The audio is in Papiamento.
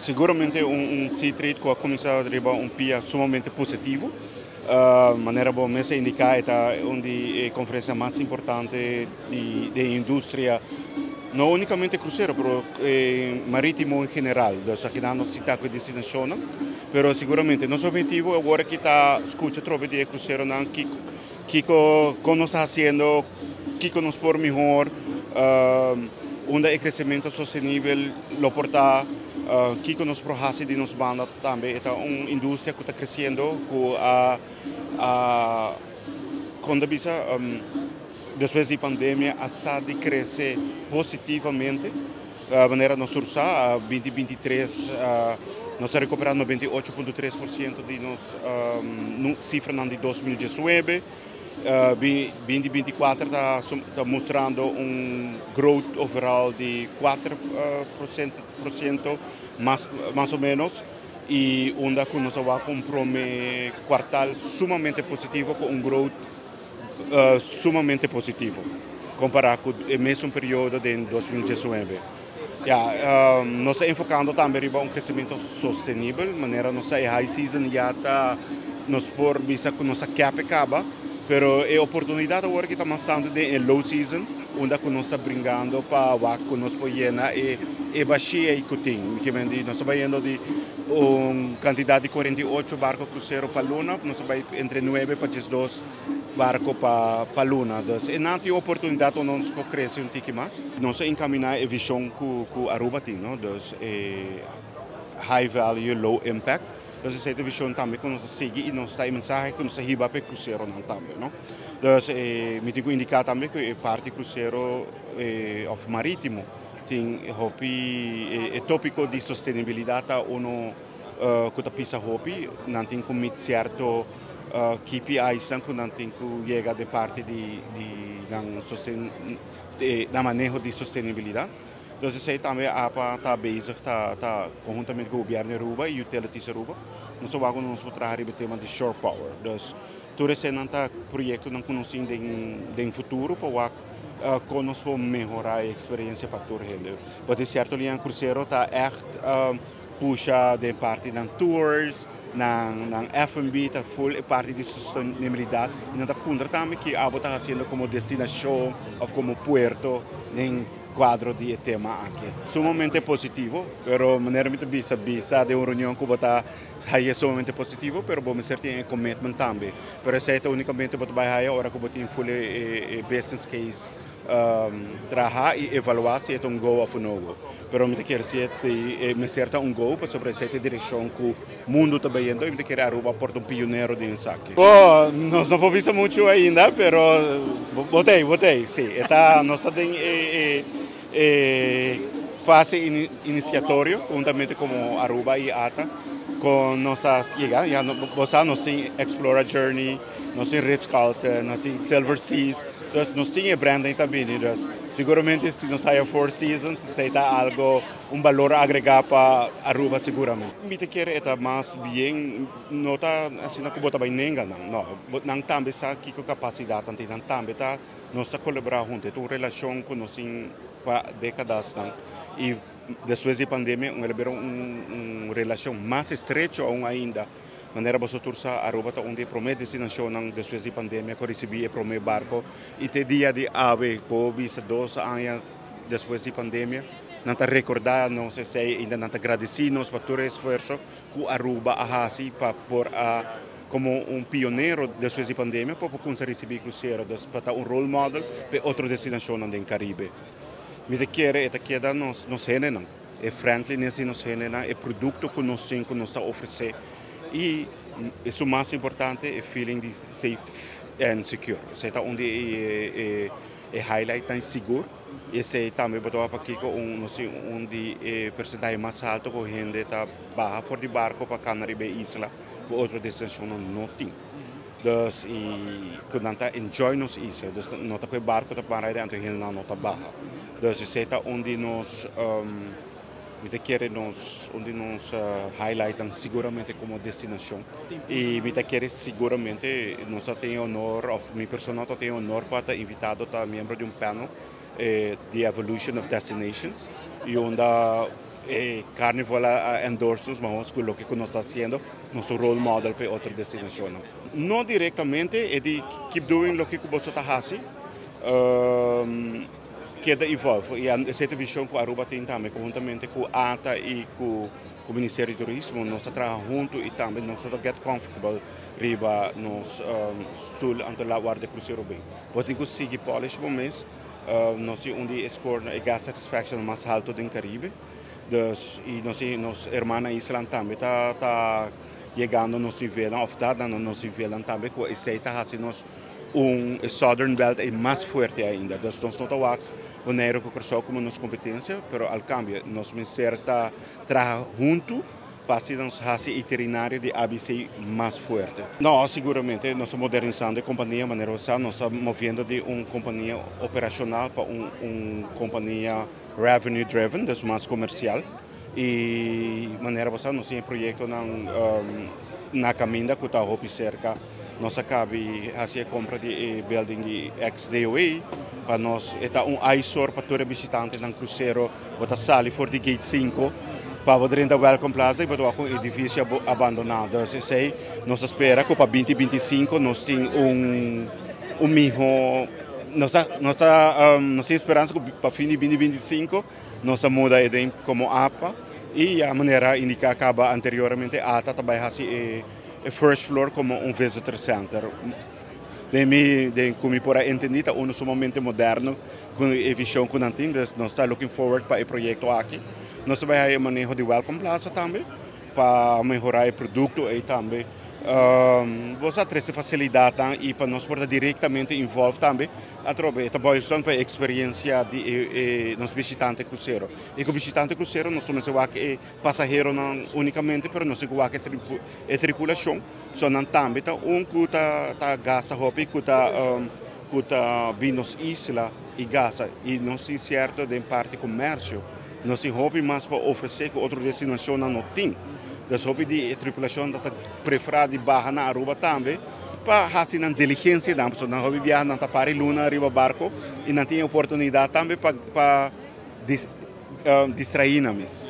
Siguramente un Seatrade cu a cuminsa riba un pia sumamente positivo. Manera bo mes a indica, e ta un di e conferencia mas importante di industria, no unicamente crucero, pero maritimo en general. Dus aki nos ta cu destinacionnan, pero siguramente nos obhetivo awor aki ta scucha trobe di e cruceronan kico con nos ta haciendo, kico nos por mihor, unda e crecemento sostenibel lo por ta, kico nos por haci di nos banda tambe. Ta un industria cu ta creciendo, cu a cuando bisa despues di pandemia a sa di crece positivamente. Manera nos usa 2023, nos a recupera 98.3% di nos cifra di 2019. 2024 ta mustrando un growth overall di 4% mas o menos y unda cu nos a cu prome kwartaal sumamente positivo, cu un growth sumamente positivo compara cu e mesun periodo di 2019. Ja, nos ta enfocando tambe riba un crecemento sostenibel, manera nos high season ya ta, nos por bisa cu nos a cap caba, pero e oportunidad awor cu ta mas tanto den low season, unda cu nos ta bringando pa wak cu nos por yena e bashia cu tin. Kiermen, nos ta bayendo di un cantidad di 48 barco crucero pa luna, nos ta bay entre 9 pa 12 barco pa luna. Dus, e nan tin oportunidad unda nos por crece un tiki mas. Nos ta encamina e vision cu Aruba tin, no? Dus, high value, low impact. Dus esey ta e vision tambe cu nos ta sigui y nos ta e mensahe cu nos ta hiba pa cruceronan tambe, no? Dus mi tin cu indica tambe cu e parti crucero of maritimo tin hopi e topico di sostenibilidad ta uno cu ta pisa hopi, nan tin cu meet cierto KPIs cu nan tin cu yega di parti di nan maneho di sostenibilidad. Dus esey tambe APA ta bezig ta conhuntamente cu gobierno di Aruba y Utilities Aruba. Nos ta wak nos traha e tema di shore power. Dus tur esey ta proyectonan cu nos tin den futuro pa wak con nos por mehora e experiencia pa tur hende. But e cierto liña crucero ta echt pusha di parti nan tours, nan F&B, ta full e parti di sostenibilidad. Y nan ta puntra tambe kico abo ta haciendo como destinacion of como puerto den cuadro di tema aki. Sumamente positivo, pero manera mi bisa bisa den un reunion cu ta e sumamente positivo, pero bo mester tin commitment tambe. Pero esey ta unicamente bo bay haya ora cu bo tin full e business case traha y evalua si ta un go of un no go. Pero mi kier si e mester ta un go, pasobra esey ta e direccion cu mundo ta bayendo y mi kier Aruba por ta un pionero den esaki. Bo, nos no por bisa mucho ainda, pero bo t'ey, bo t'ey, si. Ta, nos ta den e fase iniciatorio, huntamente cu Aruba y ATA, cu nos a yega, ya, bo nos tin Explora Journey, nos tin Ritz-Carlton, nos tin Silver Seas, dus nos tin branding tambe, dus siguramente si nos haya Four Seasons, esey ta algo, un balor agrega pa Aruba siguramente. Mi ta kere ta mas bien, no ta asina cu bo ta bay nenga nan, no, nan tambe sa kico capacidad nan tin, nan tambe ta, nos ta colabora hunto, ta un relacion cu nos tin pa decadanan y despues di pandemia un relacion mas estrecho aun ainda. Manera boso tur sa, Aruba ta un di e prome destinacionnan despues di pandemia cu ricibi e prome barco y te dia di awe, por bisa 2 aña despues di pandemia, nan ta recorda nos esey, ainda nan ta gradici nos pa tur esfuerso cu Aruba a haci pa por a como un pionero despues di pandemia pa cuminsa ricibi crucero, dus pa ta un role model pa otro destinacionnan den Caribe. Mi ta kere ta keda nos hendenan, e friendliness di nos hendenan, e producto cu nos tin, cu nos ta ofrece y esey mas importante, e feeling di safe and secure. Esey ta unda e highlight ta sigur. Esey tambe bo ta aki cu un, nos tin un di e porcentahe mas halto cu hende ta baha for di barco pa cana riba isla, cu otro destinacion no tin. Dus y cu nan ta enjoy nos isla, dus no ta cu barco ta para anto hende no ta baha. Dus esey ta un di nos mi ta kere un di nos highlight siguramente como destinacion. Y mi ta kere siguramente nos tin honor, of mi persona tin honor pa ta invita, ta miembro di un panel, The Evolution of Destinations, y unda Carnival a endorse nos, mas cu loke nos ta haciendo, nos role model pa otro destinacion. No directamente, e di "Keep doing loke bo ta haciendo. Keda evolve." Y esey ta e vision cu Aruba tin tambe, conhuntamente cu ATA y cu e Ministerio di Turismo, nos ta trahando hunto y tambe nos ta get comfortable riba nos stoel anto la warda crucero bin. Bo tin cu sigui polish bo mes, nos tin un di score e guest satisfaction mas halto den Caribe. Dus, y nos hermana isla tambe ta yegando nos nivel, of ta na nos nivel tambe, cu esey ta haciendo nos un Southern Belt e mas fuerte ainda. Dus nos no ta wak Bonaire cu Corsou como nos competencia, pero al cambio, nos mester ta traha hunto pa asina nos haci itinerario di ABC mas fuerte. No, siguramente, nos ta modernisando e compania, manera nos ta moviendo di un compania operacional pa un compania revenue driven, dus mas comercial. Y manera nos tin proyecto na caminda cu ta hopi cerca. Nos a caba di haci e compra di building di ex-DOA, pa nos ta un eyesore pa tur bishitante na crucero, bo ta sali for di gate 5 pa drenta Welcome Plaza y bo ta cu edificio abandona. Dus esey nos ta spera cu pa 2025 nos tin un miho nos tin speransa cu pa fin di 2025 nos ta muda como APA y e manera indica caba anteriormente, ATA tambe haci e first floor como un visitor center. De como por entende, un sumamente moderno cu e vision cu nos tin, nos ta looking forward pa e proyecto aki. Nos ta bay maneho di Welcome Plaza tambe, pa mehora e producto y tambe bo trece facilidad y pa nos por directamente involve tambe atrobe ta pa e experiencia di nos bishitante crucero. Y cu bishitante crucero nos no ta e pasahero no unicamente, pero nos ta e tripulacion, so nan tambe ta un cu ta gasta hopi, cu ta bin nos isla y gasta, y nos tin cierto den parti comercio. Nos tin hopi mas pa ofrece cu otro destinacion no tin. Dus hopi di tripulacion ta prefera di baha na Aruba tambe pa haci nan diligencia dan, so nan hopi biaha nan ta par di luna riba barco y nan tin oportunidad tambe pa distrae nan mes.